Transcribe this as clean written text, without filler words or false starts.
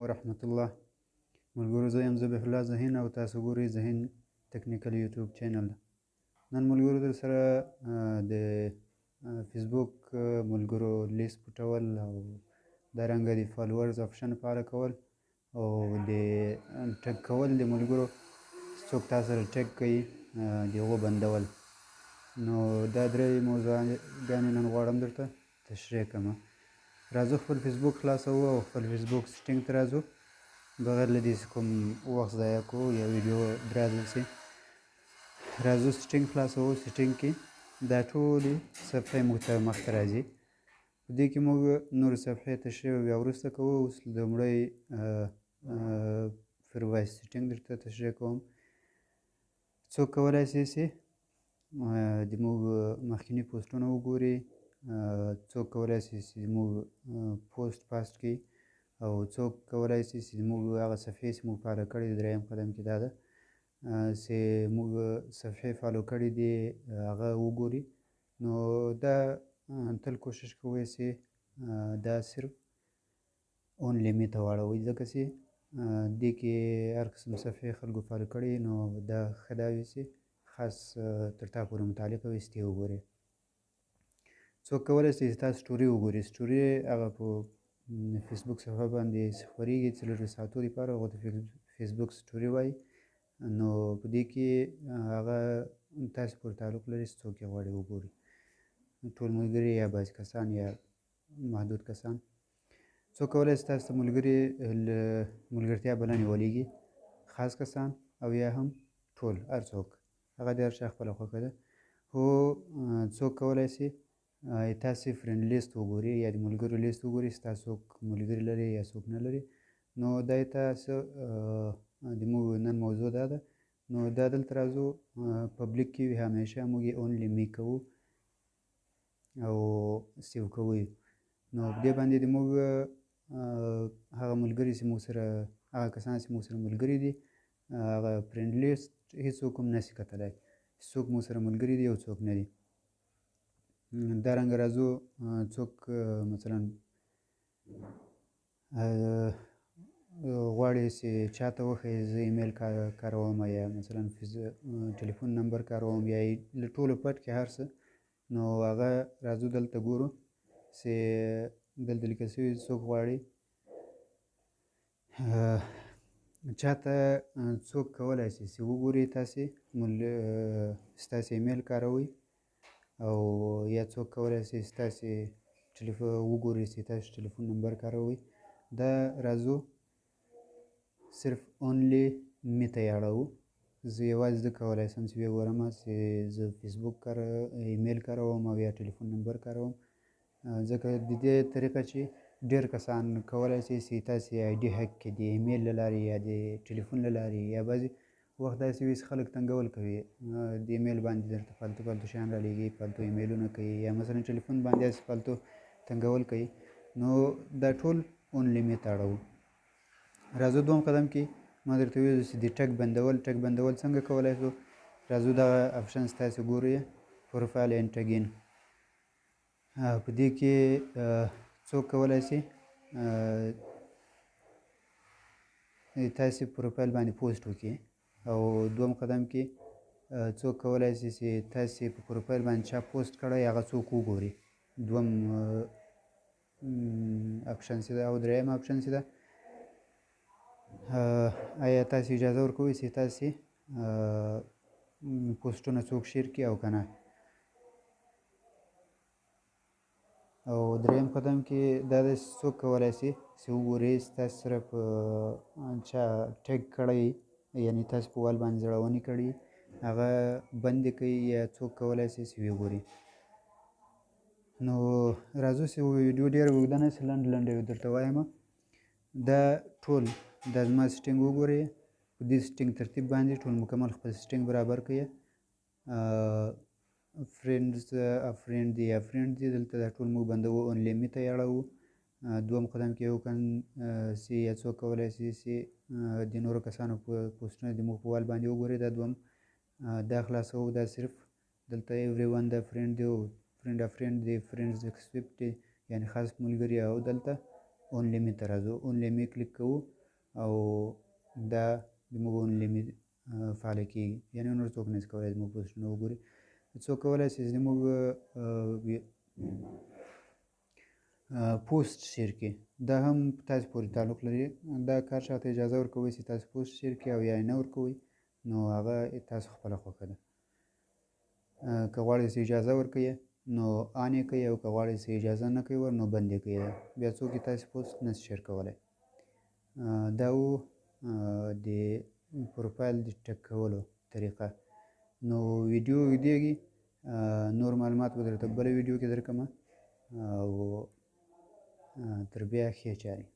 ورحمت الله. ملګرو، زه یم ذبیح الله ذهین او تاسو ګورئ ذهین ټکنیکل یوټیوب چینل. نن ملګرو در سره د فیسبوک ملګرو لیست پټول او دا رنګه د followers option فعاله کول او د tag کول، د ملګرو څوک تاسو سره tag کوي د هغو بندول. نو دا درې موضوعګانې نن غواړم درته تشریح کړم. راځو خپل فیسبوک خلاصوو او خپل فیسبوک setting ته راځو، بغیر له دې چې کوم وخت ضایع کړو یا ویډیو درازه شي. راځو setting خلاصوو. setting کې دا ټولې صفحې موږ ته مخته راځي. په دې کې موږ نورې صفحې تشریح بیا وروسته کوو. اوس لومړی privacy setting درته تشریح کوم. څوک کولای شي چې د موږ مخکیني پوسټونه وګوري، څوک کولای شي چې موږ پوسټ پاست کړي، او څوک کولای شي چې موږ هغه صفحې چې موږ follow کړې دي، دریم قدم کې دا ده چې موږ صفحې follow کړې دي هغه وګوري. نو دا تل کوشش کوئ چې دا صرف only me ته واړوئ، ځکه چې دې کې هر قسم صفحې خلکو follow کړي، نو دا ښه دا وي چې خاص تر تا پورې متعلقه وي چې ته یې وګورې. څوک کولی شي چې تاسو story وګوري. story هغه په فیسبوک صفحه باندې خپرېږي 24 ساعتو دپاره، هغو ته فیسبوک story وایي. نو په دې کې هغه تاسو پورې تعلق لري چې څوک یې غواړي وګوري، ټول ملګري یا بعضې کسان یا محدود کسان. څوک کولی شي تاسو ته ملګري له ملګرتیا بلنې ولیږي، خاص کسان او یا هم ټول، هر څوک، هغه د هر چا خپله خوښه ده. خو څوک کولی شي تاسې friend list وګوري یا د ملګرو لیست وګوري چې تاسو څوک ملګري لري یا څوک نه لري. نو دا یې تاسو د موږ نن موضوع دا ده. نو دا دلته راځو، public کې وي همیشه، موږ یې only me کوو او save کوو. نو په دې باندې د موږ هغه ملګري چې موږ سره، هغه کسان چې موږ سره ملګري دي، هغه friend list هېڅوک هم نشي کتلی چې څوک موږ سره ملګري دي او څوک نه دي. دا رنګه راځو، څوک مثلا غواړي چې چاته وښیي زه ایمیل کاروم یا مثلا ټلیفون نمبر کاروم یا له ټولو پټ کړي هر څه. نو هغه راځو دلته ګورو چې دلته لیکل شوي څوک غواړي چاته، څوک کولی شي چې وګوري تاسې ستاسې ایمیل کاروئ، او یا څوک کولی شي ستاسې ټلیفون وګوري چې تاسې ټلیفون نمبر کاروئ. دا راځو صرف only me ته یې اړوو. زه یوازې زه کولی شم چې ویې ګورم چې زه فیسبوک کار ایمیل کاروم او یا ټلیفون نمبر کاروم، ځکه د دې طریقه چې ډېر کسان کولی شي چې تاسې ID hack کړي د ایمیل له لارې یا د ټلیفون له لارې، یا بعضې وخت داسې وي چې خلک تنګول کوي، د ایمیل باندې درته فالتو فالتو شیان رالیږي، فالتو ایمیلونه کوي، یا مثلا ټلیفون باندې داسې فالتو تنګول کوي. نو دا ټول only me ته اړوو. راځو دوم قدم کې ما درته وویل چې د tag بندول، tag بندول څنګه کولی شو. راځو دغه option ستاسې ګورئ، profile and tagging. په دې کې څوک کولی شي تاسې پروفایل باندې پوسټ وکړي، او دوم قدم کې څوک کولی شي چې تاسې په پروفایل باندې چا پوسټ کړی هغه څوک وګوري، دوم option چې ده. او دریم option چې ده، آیا تاسې اجازه ورکوئ چې تاسې پوسټونه څوک share کړي او که نه. او دریم قدم کې دا دی چې څوک کولی شي چې وګوري چې تاسې سره په چا tag کړی، یعنې تاسې په wall باندې ځړونې کړي هغه بندې کوي، یا څوک کولی شي چې وګوري. نو راځو چې ویډیو ډېره اوږده نه شي، لنډ لنډه درته وایم. دا ټول دا زما setting وګورئ، په دې setting ترتیب باندې ټول مکمل خپل setting برابر کړئ. friends friend دی یا friend دی، دلته دا ټول موږ بندوو، only me ته یې اړوو. دوم قدم کې یو کن سي یا څوک کولی شي چې د نورو کسانو پوسټونه د موږ په wall باندې وګوري، دا دوم دا خلاصوو. دا صرف دلته everyone دا friend دی او friend of friend دی، friends except دی، یعنې خاص ملګري، او دلته only me ته راځو، only me کلیک کوو او دا د موږ only me فعاله کېږي، یعنې نور څوک نشي کولی زموږ پوسټونه وګوري. څوک کولی شي زموږ پوسټ share کړي، دا هم تاسو پورې تعلق لري. دا کار چاته اجازه ورکوي چې تاسو پوسټ share کړي او یا یې نه ورکوي، نو هغه تاسو خپله خوښه ده. که غواړئ چې اجازه ورکوي نو on یې کوي، او که غواړئ چې اجازه نه کوي ور نو بند یې کوي، بیا څوک یې تاسو پوسټ نه شي share کولی. دا و د پروفایل د ټک کولو طریقه. نو ویډیو اوږدېږي، نور معلومات به درته بله ویډیو کې درکړم، او تر بیا ښې چارې.